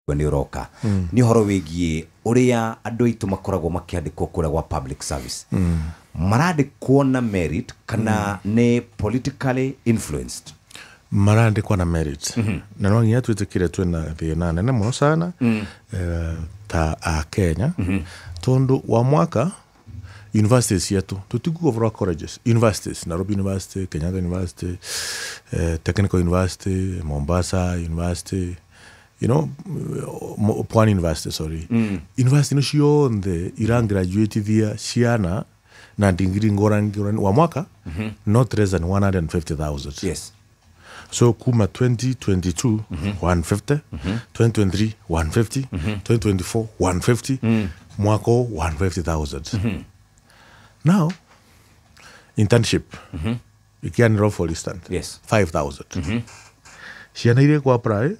Nĩ ũroka nĩ ũhoro wĩgiĩ ũrĩa andũ aitũ makoragwo makĩandĩkwo kũrĩa gwa public service, marandĩkwo na merit kana nĩ politically influenced? Marandĩkwo na merit, na no nginya twĩtĩkĩre twĩna thĩna nene mũno sana ta a Kenya, tondũ wa mwaka universities cietu, tũtikuga ũhoro wa colleges, universities, Nairobi University, Kenyatta University, Technical University, Mombasa University, Pwani University, sorry, university no ciothe irangraduatithia ciana na ndigiri ngũrani ngũrani wa mwaka not less than 150,000. So kuma 2022 150, 2023 150, 2024 150, mwaka ũyũ 150,000. Now internship ikianĩrwo, for instance, 5000 ciana iria kwa apply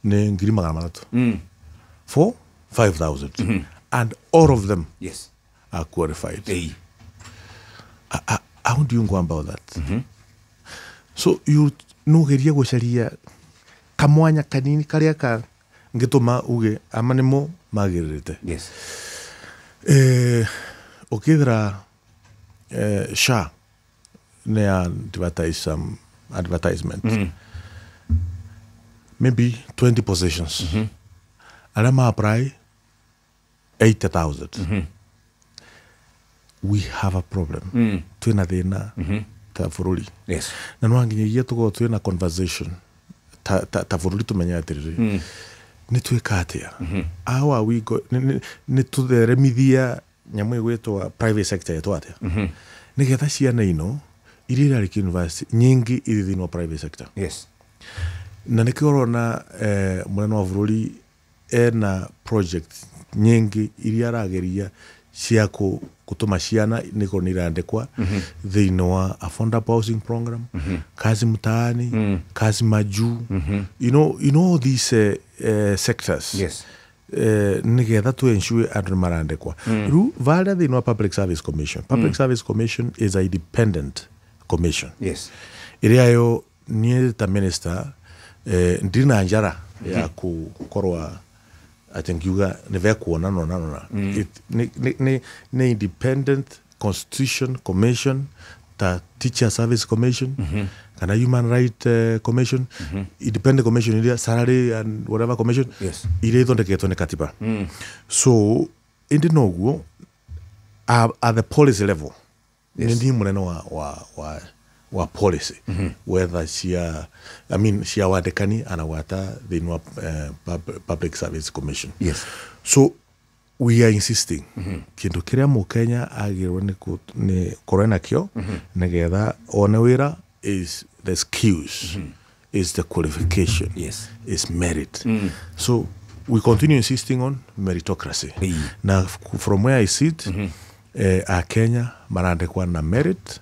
nĩ 300,000 for 5000, and all of them are qualified. How do you go about that? So you nugeria gucaria kamwanya kanini karia ka ngituma uge ama nimo magĩrĩrĩte. Ukithira SHA nĩ advertise some advertisement, maybe 20 positions, arĩa ma apply 80,000. We have a problem, twĩna thĩna ta bũrũri, na no nginyagia tũkorwo twĩna conversation ta bũrũri, tũmenye atĩrĩrĩ, nĩ twĩka atĩa, how are we nĩ tũtheremithia nyamũ ĩgwĩtwo private sector yetu atĩa, nĩgetha ciana ino iria irarĩkia university nyingĩ ithi thĩinĩ wa private sector. Na nĩkĩo ũrona mũnene wa bũrũri ena project nyingĩ iria arageria cia gũtũma ciana nĩkorwo nĩ irandĩkwa thĩinĩ wa affordable housing program, kazi mtaani, kazi majuu, you know these sectors, nigetha tu ensure andũ nĩ marandĩkwa. Rĩu varĩa thĩinĩ wa Public Service Commission, Public Service Commission is a independent commission ĩrĩa yo niĩ ta minister ndirĩ na njara ya gũkorwa atĩ ngiuga nĩ vekuona nona nona. Nĩ independent constitution commission ta Teacher Service Commission kana Human Right Commission, independent commission iria, salary and whatever commission, iria ithondeketwo nĩ katiba. So ĩndĩ noguo at the policy level nĩ niĩ mũnene wa policy, whether cia, I mean, cia wandĩkani anagwata thĩinĩ wa Public Service Commission. So we are insisting kĩndũ kĩrĩa mũkenya agĩrĩirwo nĩ korwo nakĩo nĩgetha one wĩra is the skills, is the qualification, is merit. So we continue insisting on meritocracy. Na from where I sit, akenya marandĩkwa na merit,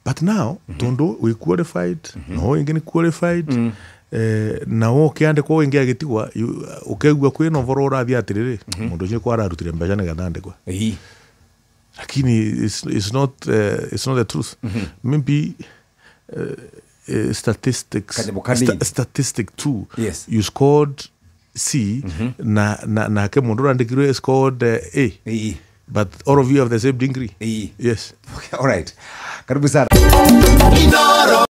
but now tondu we qualified, no ũngĩ nĩ qualified, na wo ũkĩandĩkwo ũngĩ agĩtigwa, ũkaigua kwĩna ũhoro ũrathiĩ atĩrĩrĩ, mũndũ ũcio kwa ararutire mbeca nĩgetha andĩkwe. Lakini it's not the truth. Maybe statistics Kanyamũ kanini. Statistic 2, you scored C, na nake mũndũ ũrandĩkirwe scored A, but all of you have the same degree. Yes. Okay, all right, karibu sana.